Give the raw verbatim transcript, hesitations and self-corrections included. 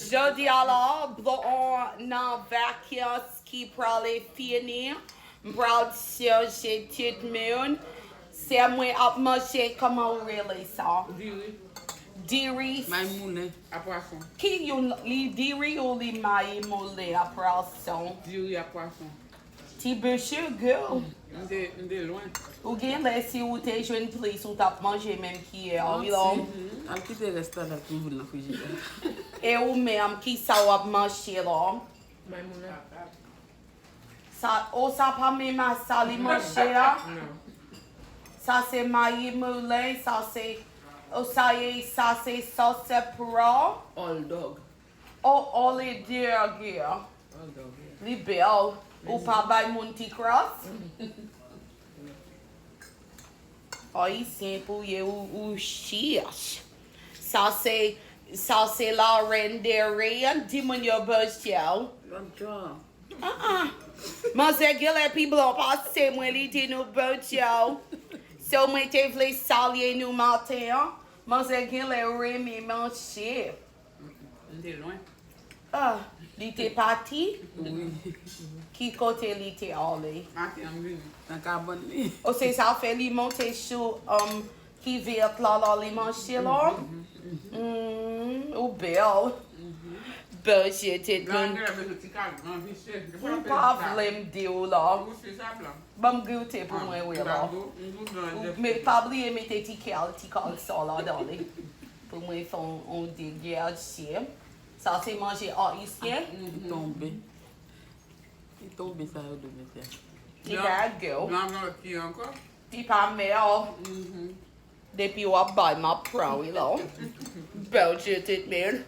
Jodi a la, bon, nan vakans ki prale fini, m pral chanje tit moun. Sa mwen ap manje, kòman ou rele sa? Diri. Diri. Mayi moulen. A pwason. Ki youn li, diri ou li mayi moulen a pwason? Diri a pwason. Ti bouch girl. M te, m te lwen. Ou gen lè si ou te jwenn plis, ou t ap manje menm kiyè a, wi, lò. Al kite rès la, l ap toujou nan frijidè. E ou menm, ki sa w ap manje la? Mayi moulen. Sa, o, sa pa menm a sa li manje a? Non. Sa se mayi moulen, sa se, o, sa ye, sa se sòs pwa. All dog. O, o, li diri. All dog, yeah. Li bèl. Ou pa bay moun ti kras? Ayisyen pou ye ou, ou chich. Sa se, sa se la reine des reines. Di moun yo bonjou. Bonjou. Ah, ah. Manzè genlè pi blan pase mwen, li di nou bonjou. So mwen te vle salye nou maten an. Manzè genlè renmen manje. M te lwen. Ah, li te pati? Wi. Ki kote li te ale? Maten an m vini. Nan kabann li. O, se sa fè li monte sou, um, kivèt la, la, li manje la? Mm, ou bèl. Bèl je te donn. Ou pa vle m di w la. Ban m goute pou mwen wè la. Ou met, pa bliye mete ti kal, ti kal sa ladan li. Pou mwen fè yon, yon degaje. Sa se manje ayisyen? Li tonbe. Li tonbe, sa yo dwe mete. Li bad, girl. Li pa mè. Depi w ap bay, m ap pran, wi, la. Bèl je te men.